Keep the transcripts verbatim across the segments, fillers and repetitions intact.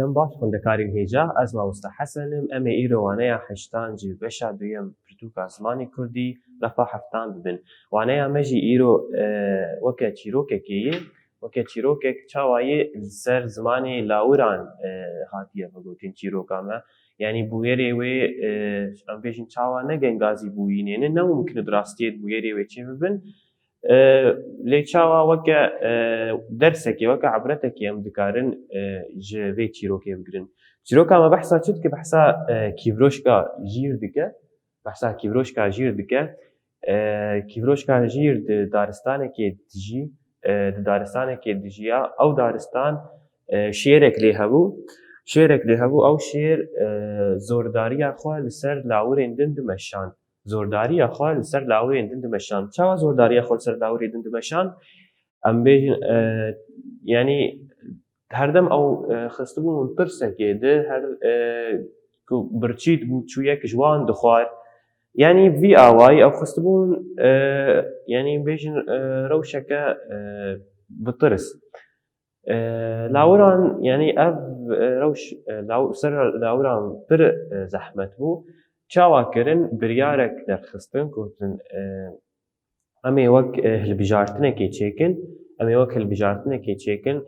Em baş xwendekarên hêja, ez mamoste Hesen im. Em ê îro waneya heştan ji beşa duyem pirtûka zimanê kurdî, refa heftan bibin. Waneya me jî îro, e, weke çîrokekê ye. Weke çîrokek çawa ye li ser zimanê lawiran, e, hatiye vegotin çîroka me. Yanî bûyerê wê, e, em bêjin çawa ne gengazî bûyînê ne, ne mumkin e bi rastiyê bûyerê wê çêbibin. E, lê çawa weke, e, dersekê, weke ibretekê em dikarin, e, ji vê çîrokê bigirin. Çîroka me behsa çi dike? Behsa, e, kîvroşka jîr dike. Behsa kîvroşka jîr dike. E, kîvroşka jîr di daristanekê dijî, e, di daristanekê dijiya. Ew daristan, e, şêrek lê hebû. Şêrek lê hebû, ew şêr, e, zordariya xwe li ser lawirên din dimeşand. Zordariya xwe li ser lawirên din dimeşand. Çawa zordariya xwe li ser lawirê din dimeşand? Em bêjin, e, yanî herdem ew, e, xistibûn tirsekê di her, e, ku birçît bû, çûyek ji wan dixwar. Yanî vî awayî ew xistibûn, e, yanî bêjin, e, rewşeke, e, bi tirs. E, lawiran, yanî ev, e, rewş, e, law-, ser lawiran pir, e, zehmet bû. Çawa kirin? Biryarek derxistin, gotin, e, em ê wek, e, hilbijartinekê çêkin, em ê wek hilbijartinekê çêkin.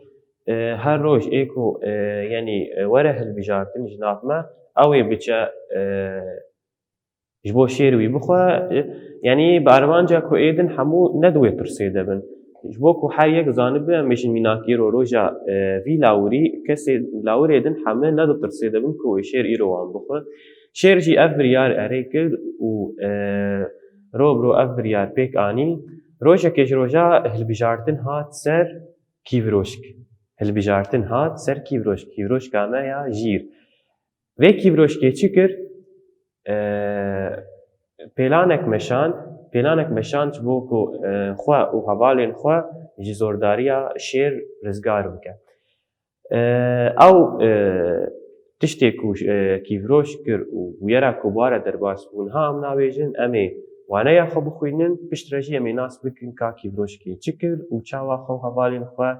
E, her roj ê ku, e, yanî, e, were hilbijartin ji nav me, ew ê biçe, e, ji bo şêr wî bixwe, e, yanî bi armanca ku ê din hemû ne di wê tirsê de bin. Ji bo ku her yek zanibe, em bêjin mînak îro roja, e, vî lawirî, kesê lawirê din heme ne di tirsê de bin ku wê şêr îro wan bixwe. Şêr jî ev biryar erê kir û, e, ro bi ro ev biryar pêk anî. Rojekê ji roja hilbijartin hat ser kîvroşk. Hilbijartin hat ser kîvroşk. Kîvroşka me ya jîr. Vê kîvroşkê çi kir? E, pêlanek meşand, pêlanek meşand ji bo ku, e, xwe û hevalên xwe ji zordariya şêr rizgar bike. E, ew, e, tiştê ku, e, kîvroşk kir û bûyera ku bi wa re derbas bû, niha em nabêjin, em ê waneya xwe bixwînin, piştre jî em ê nas bikin ka kîvroşkê çi kir û çawa xwe û hevalên xwe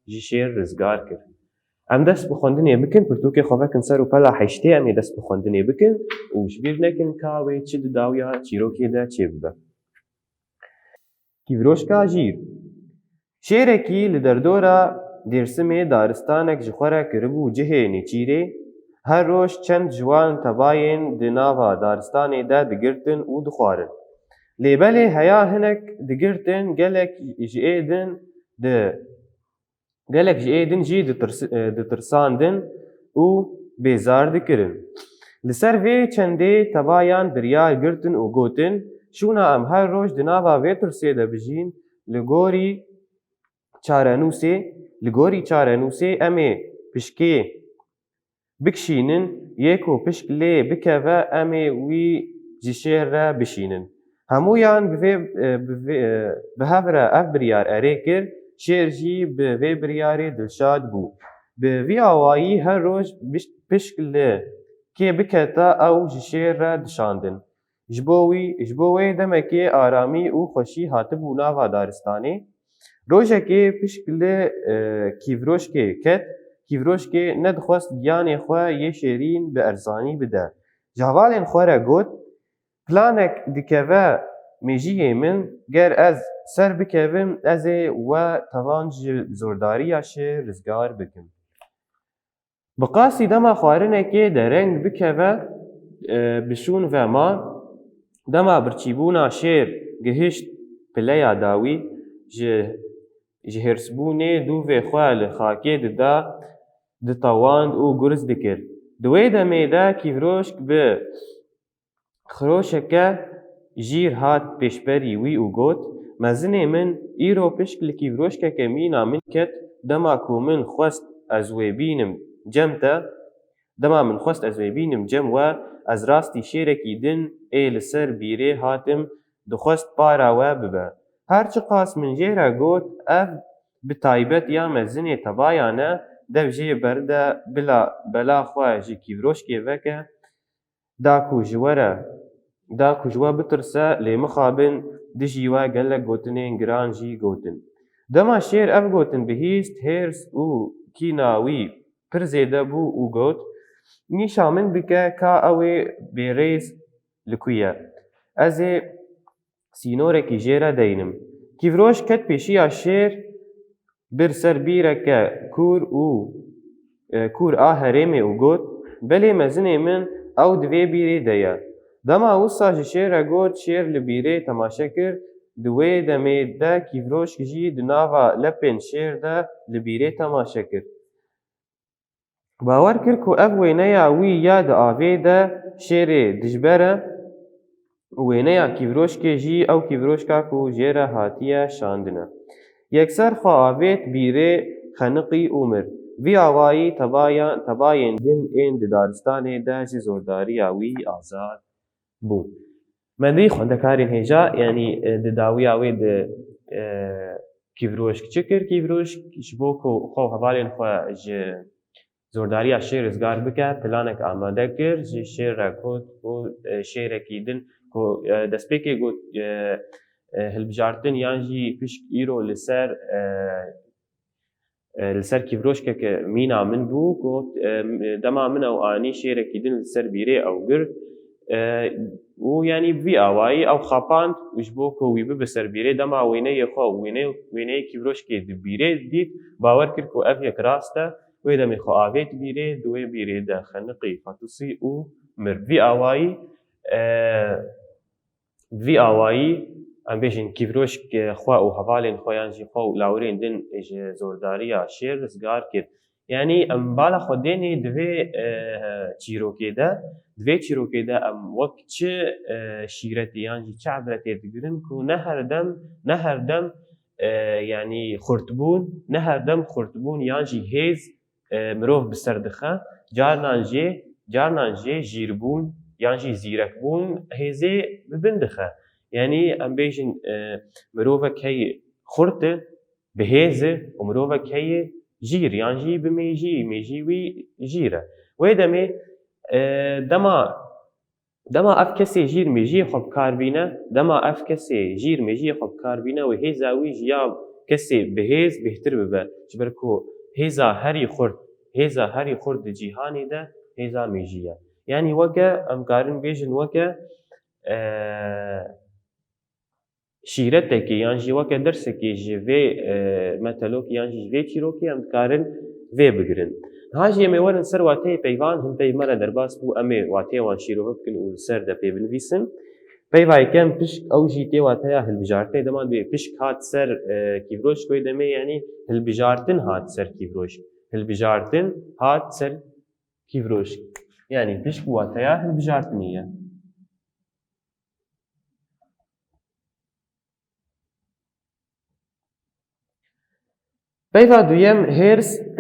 ji şêr rizgar kir. Em dest bi xwendinê bikin, pirtûkê xwe vekin ser û pela heştê, em ê dest bi xwendinê bikin û ji bîr nekin ka wê çi di dawiya çîrokê de çêbibe. Kîvroşka jîr. Şêrekî li derdora Dêrsimê daristanek ji xwe re kiribû cihê nêçîrê. Her roj çend ji wan tebayên di nava daristanê de digirtin û dixwarin. Lê belê heya hinek digirtin, gelek ji ê din di Gelek ji ê din jî ditirs-, e, ditirsandin û bêzar dikirin. Li ser vê çendê tebayan biryar girtin û gotin, şûna em her roj di nava vê tirsê de bijîn, li gorî çarenûsê, li gorî çarenûsê em ê pişkê bikişînin, yê ku pişk lê bikeve, em ê wî ji şêr re bişînin. Hemûyan bi vê, e, bi vê, e, bi hev re ev biryar erê kir, şêr jî bi vê biryarê dilşad bû. Bi vî awayî her roj biş-, pişk li kê biketa ew ji şêr re dişandin. Ji bo wî, ji bo wê demekê aramî û xweşî hatibû nava daristanê. Rojekê pişk li, e, kîvroşkê ket, kîvroşkê nedixwest giyanê xwe yê şêrîn bi erzanî bide. Ji hevalên xwe re got, planek dikeve mêjiyê min, ger ez ser bikevim, ez ê we tevan ji zordariya şêr rizgar bikim. Bi qasî dema xwarinekê dereng bikeve, e, bi şûn ve ma. Dema birçîbûna şêr gihişt pileya dawî, ji, ji hêrsbûnê dûvê xwe li xakê dida, ditewand û gurz dikir. Di wê demê de kîvroşk bi xiroşeke jîr hat pêşberî wî û got, mezinê min, îro pişk li kîvroşkeke mîna min ket, dema ku min xwest ez wê bînim cem te, dema min xwest ez wê bînim cem we, ez rastî şêrekî din ê li ser bîrê hatim, dixwest para we bibe. Her çiqas min jê re got, ev bi taybet ya mezinê tebayan e, dev jê berde bila bela xwe ji kîvroşkê veke, da ku ji we re, da ku ji we bitirse, lê mixabin, dijî we gelek gotinên giran jî gotin. Dema şêr ev gotin bihîst, hêrs û kîna wî pir zêde bû û got, "Nîşa min bike ka ew ê bêrêz li ku ye. Ez ê sînorekî jê re deynim." Kîvroşk ket pêşiya şêr, bir ser bîreke kûr û, e, kûr a herêmê û got, "Belê mezinê min, ew di vê bîrê de ye." Dema wisa ji şêr re got, şêr li bîrê temaşe kir. Di wê demê de kîvroşk jî di nava lepên şêr de li bîrê temaşe kir. Bawer kir ku ev wêneya wî ya di avê de şêrê dijber e û wêneya kîvroşkê jî ew kîvroşka ku jê re hatiye şandin e. Yekser xwe avêt bîrê, xeniqî û mir. Vî awayî tebayan, tebayên din ên di daristanê de ji zordariya wî azad bû. Me dî xwendekarên hêja, yanî, e, di dawiya wê di, e, Kîvroşk çi kir? Kîvroşk ji bo ku xwe û hevalên xwe ji zordariya şêr rizgar bike, planek amade kir, ji şêr re got ku, e, şêrekî din ku, e, destpêkê got, e, e, hilbijartin yan jî pişk îro li ser, e, e, li ser kîvroşkeke mîna min bû, got, e, dema min ew anî şêrekî din li ser bîrê ew girt, e, û yanî bi vî awayî ew xapand û ji bo ku wî bibe ser bîrê, dema wêneyê xwe û wêneyê, wêneyê kîvroşkê di bîrê dît, bawer kir ku ev yek rast e, wê demê xwe avêt bîrê, di wê bîrê de xeniqî, fetisî û mir. Bi vî awayî, e, Bi vî awayî, em bêjin, kîvroşk, e, xwe û hevalên xwe yan jî xwe û lawirên din ji zordariya şêr rizgar kir. Yanî em bala xwe dênê di vê, e, çîrokê de, di vê çîrokê de em wek çi, e, şîretê yan jî çi ibretê digirin ku ne her dem, ne her dem, e, yanî xurtbûn, ne her dem xurtbûn yan jî hêz e, mirov bi ser dixe, carnan jê, carnan jê jîrbûn yan jî zîrekbûn hêzê bi bin dixe. Yanî em bêjin, e, mirovek heye xurt e, bi hêz e û mirovek heye jîr yan jî bi mêjî, mêjî wî jîr e. Wê demê, e, dema Dema ev kesê jîr mêjiyê xwe bi kar bîne, dema ev kesê jîr mêjiyê xwe bi kar bîne wê hêza wî ji ya kesê bi hêz bêhtir bibe. Ji ber ku hêza herî xurt, hêza herî xurt di cîhanê de hêza mêjî ye. Yanî weke, em karin bêjin weke, e, şîretekê yan jî weke dersekê ji vê, e, metelokê yan jî ji vê çîrokê em dikarin vê bigirin. Niha jî em ê werin ser wateyê peyvan, hin peyv me re derbas bû, em ê wateyê wan şîrove bikin û li ser de pê binivîsin. Peyva yekem pişk, ew jî tê wateya hilbijartinê. Dema dibê pişk hat ser, e, kîvroşk, wê demê yanî hilbijartin hat ser kîvroşk. Hilbijartin hat ser kîvroşk. Yanî pişk wateya hilbijartinê ye. Peyva duyem hêrs.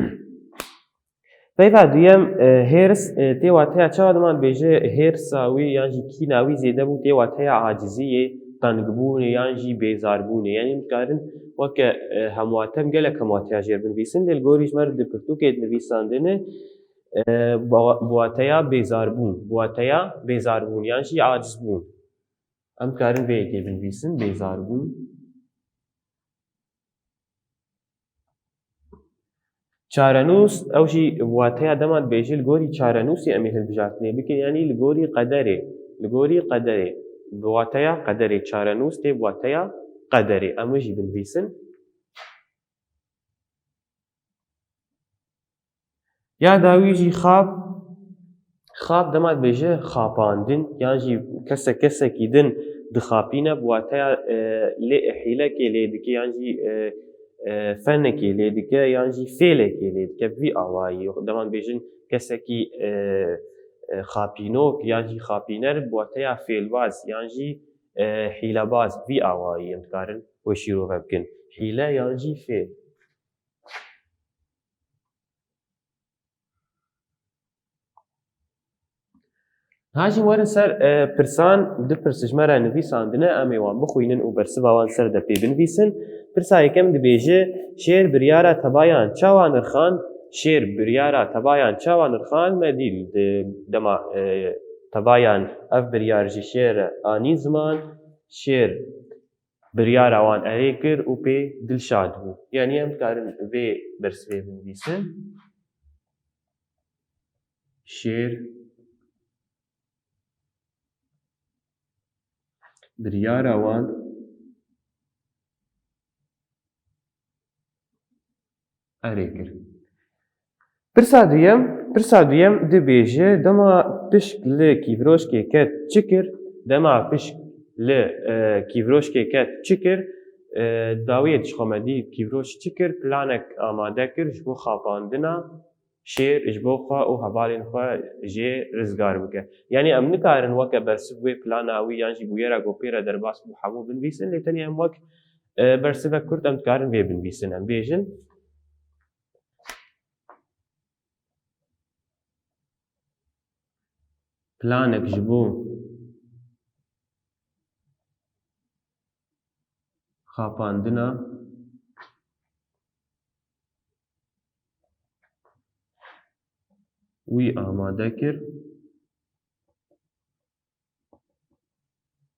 Peyva duyem, e, hêrs, e, tê wateya çawa dema dibêje hêrsa wî yan jî kîna wî zêde bû, tê wateya aciziyê, tengbûnê yan jî bêzarbûnê. Yanî em dikarin weke, e, hemwate em gelek hemwateya jêr binivîsin, lê li gorî ji me re di pirtûkê dinivîsandine, e, bi wa-, bi wateya bêzarbûn, bi wateya bêzarbûn yan jî acizbûn. Em dikarin vê yekê binivîsin, bêzarbûn. Çarenûs, ew jî wateya dema dibêje li gorî çarenûsê em ê hilbijartinê bikin, yanî li gorî qederê, li gorî qederê, bi wateya qederê, çarenûs tê bi wateya qederê. Em wê jî binivîsin. Ya dawî jî xap, xap dema dibêje xapandin, yan jî kesek kesekî din dixapîne, bi wateya, e, lê hîlekê lê dike, yan jî, e, e, fenekê lê dike, yan jî fêlekê lê dike, bi vî awayî. Dema dibêjin kesekî, e, e, xapînok, yan jî xapîner, bi wateya fêlbaz, yan jî, e, hîlebaz, bi vî awayî em dikarin wê şîrove bikin. Hîle yan jî fêl. Ha jî werin ser, e, pirsan, du pirs ji me re nivîsandine, em ê wan bixwînin û bersiva wan ser de pê binivîsin. Pirsa yekem dibêje, şêr biryara tebayan çawa nirxand? Şêr biryara tebayan çawa nirxand? Me dî di dema, e, tebayan ev biryar ji şêr anî ziman, şêr biryara wan erê kir û pê dilşad bû. Yanî em dikarin vê bersivê binivîsin. şêr biryara wan erê kir. Pirsa duyem, pirsa duyem dibêje, dema pişk li kîvroşkê ket çi kir? Dema pişk li, e, kîvroşkê ket çi kir? E, dawiyê ji xwe me dî kîvroş çi kir? Planek amade kir ji bo xapandina şêr ji bo xwe û hevalên xwe jê rizgar bike. Yanî em nikarin weke bersiv wê plana wî yan jî bûyera ku pê re derbas bû hemû binivîsin, lê tenê em wek, e, bersivek kurt em dikarin vê binivîsin. Em bêjin, planek ji bo xapandina wî amade kir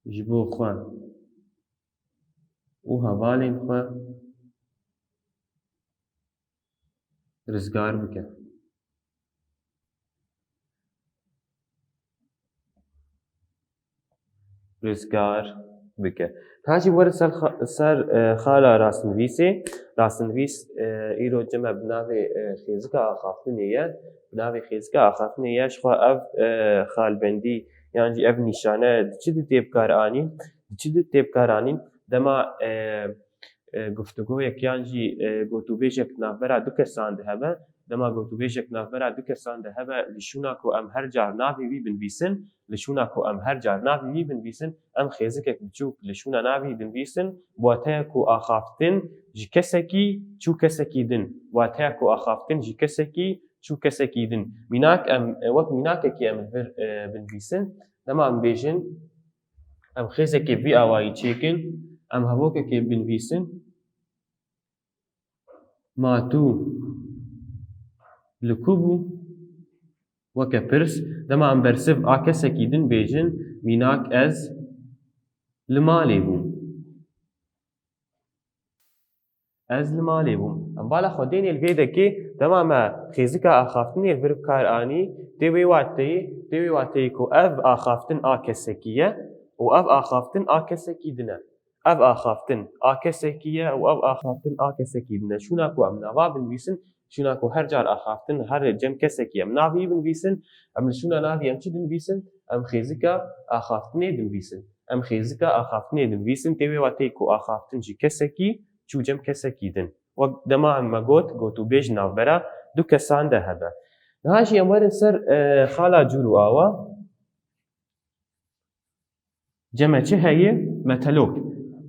ji bo xwe û hevalên xwe rizgar bike. Rizgar bike. Niha jî werin ser xa-, ser, e, xala rastnivîsê. Rastnivîs, e, îro cem e bi navê, e, Xêzika Axaftinê ye. Bi navê Xêzika Axaftinê ye. Ji xwe ev, e, xalbendî yan jî ev nîşane di çi di tê bikaranîn? Di çi di tê bikaranîn? Dema, e, e, guftûgoyek yan jî, e, gotûbêjek di navbera du kesan de hebe, dema gotûbêjek di navbera du kesan de hebe, li şûna ku em her car navê wî binivîsin, li şûna ku em her car navê wî binivîsin, em xêzikek biçûk li şûna navê wî dinivîsin, bi wateya ku axaftin ji kesekî çû kesekî din, bi wateya ku axaftin ji kesekî çû kesekî din. Mînak em, e, wek mînakekê em li vir, e, binivîsin, dema em bêjin, em xêzekê bi vî awayî çêkin, em hevokekê binivîsin, Ma tu li ku bû? Weke pirs, dema em bersiv a kesekî din bêjin, mînak ez li malê bûm. Ez li malê bûm. Em bala xwe dênê li vê dekê, dema me xêzika axaftinê li vir bi kar anî, tê wê wateyê, tê wê wateyê ku ev axaftin a kesekî ye û ev axaftin a kesekî din e. Ev axaftin a kesekî ye û ev axaftin a kesekî din e. Şûna ku em nava binivîsin, şûna ku her car axaftin her cem kesekî em navî binivîsin, em li şûna navî em çi dinivîsin? Em xêzika axaftinê dinivîsin. Em xêzika axaftinê dinivîsin, tê wê wateyê ku axaftin ji kesekî çû cem kesekî din. Wek dema em me got, gotûbêj navbera du kesan de hebe. Niha jî em werin ser, e, xala cûr û awa. Cem e çi heye? Metelok.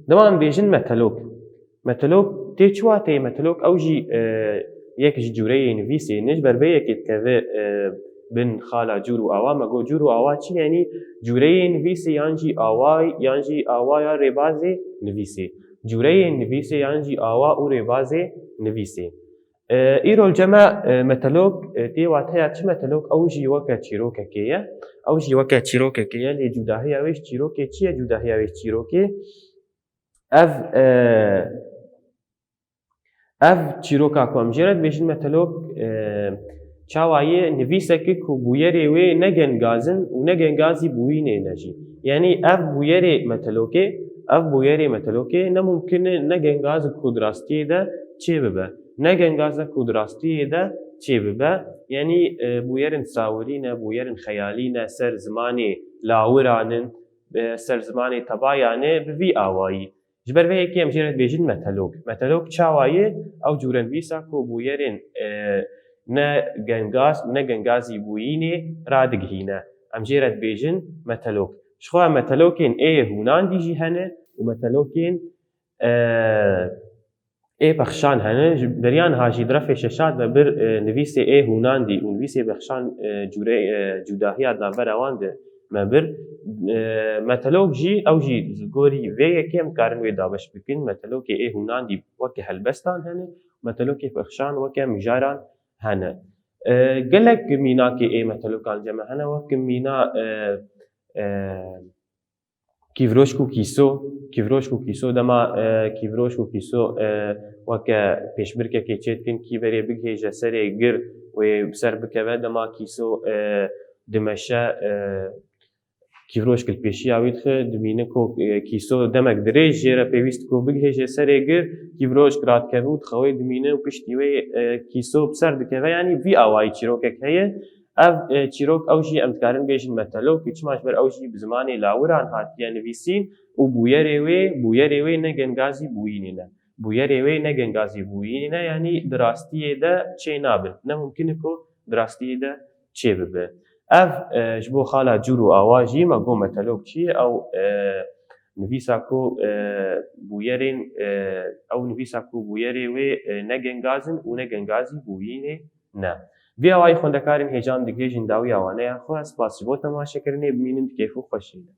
Dema em bêjin metelok. Metelok tê çi wateyê metelok? Ew jî, e, yek ji cûreyê nivîsê ne, ji ber vê yekê dikeve, e, bin xala cûr û awa. Me got cûr û awa çi, yanî cûreyê nivîsê yan jî away, yan jî awaya rêbazê nivîsê. Cûreyê nivîsê yan jî awa û rêbazê nivîsê. E, îro li cem e, e, metelok, e, tê wateya çi metelok? Ew jî weke çîrokekê ye. Ew jî weke çîrokekê ye, lê cudahiya wê ji çîrokê çi ye? Cudahiya wê ji çîrokê. Ev, e, ev çîroka ku em jê re dibêjin metelok, e, çawa ye? Nivîsekê ku bûyerê wê ne gengaz in û ne gengazî bûyînê ne jî. Yanî ev bûyerê metelokê, ev bûyerê metelokê ne mumkin e ne gengazik ku di rastiyê de çê bibe, ne gengazik ku di rastiyê de çê bibe. Yanî, e, bûyerin sawirî ne, bûyerin xeyalî ne, ser zimanê lawiran in, e, ser zimanê tebayan e, bi vî awayî. Ji ber vê yekê em jê re dibêjin metelok. Metelok çawa ye? Ew cûrenivîsa ku bûyerên, e, ne gengaz, ne gengazî bûyînê radigihîne. Em jê re dibêjin metelok. Ji xwe metelokên ê hûnandî jî hene û metelokên, e, ê pexşan hene. Ji beriya niha jî di refê şeşa de bir, e, nivîsê ê hûnandî û nivîsê pexşan, e, cûre, e, cudahiya di navbera wan de me bir. E, metelok jî, ew jî ji gorî vê yekê em dikarin wê dabeş bikin. Metelokê ê hûnandî weke helbestan hene, metelokê pexşan weke mijaran hene. E, gelek mînakê ê metelokan cem e hene, wek mîna, e, e, Kîvroşk û kîso, kîvroşk û kîso dema e, kîvroşk û kîso e, weke pêşbirkekê çêdikin, kîverê bigihêje serê gir wê bi ser bikeve, dema kîso e, dimeşe e, kîvroşk li pêşiya wî dixe, dimîne ku e, kîso demek dirêj jê re pêwîst ku bigihêje serê gir, kîvroşk radikeve û dixe wê dimîne û piştî wê e, kîso bi ser dikeve, yanî vî awayî çîrokek heye. Ev e, çîrok ew jî em dikarin bêjin metelok, çima ji ber ew jî bi zimanê lawiran hatiye nivîsîn û bûyerê wê, bûyerê wê ne gengazî bûyînê ne. Bûyerê wê ne gengazî bûyînê ne, yanî di rastiyê de çê nabin. Ne mumkin e ku di rastiyê de çê bibe. Ev e, ji bo xala cûr û awa jî me got metelok çi ye? Ew e, nivîsa ku e, bûyerên e, ew nivîsa ku bûyerê wê e, ne gengaz in û ne gengazî bûyînê ne. Vî awayî xwendekarên hêjan digihêjin dawiya waneya xwe. Spas ji bo temaşekirinê, bimînin di kêf û xweşiyê de.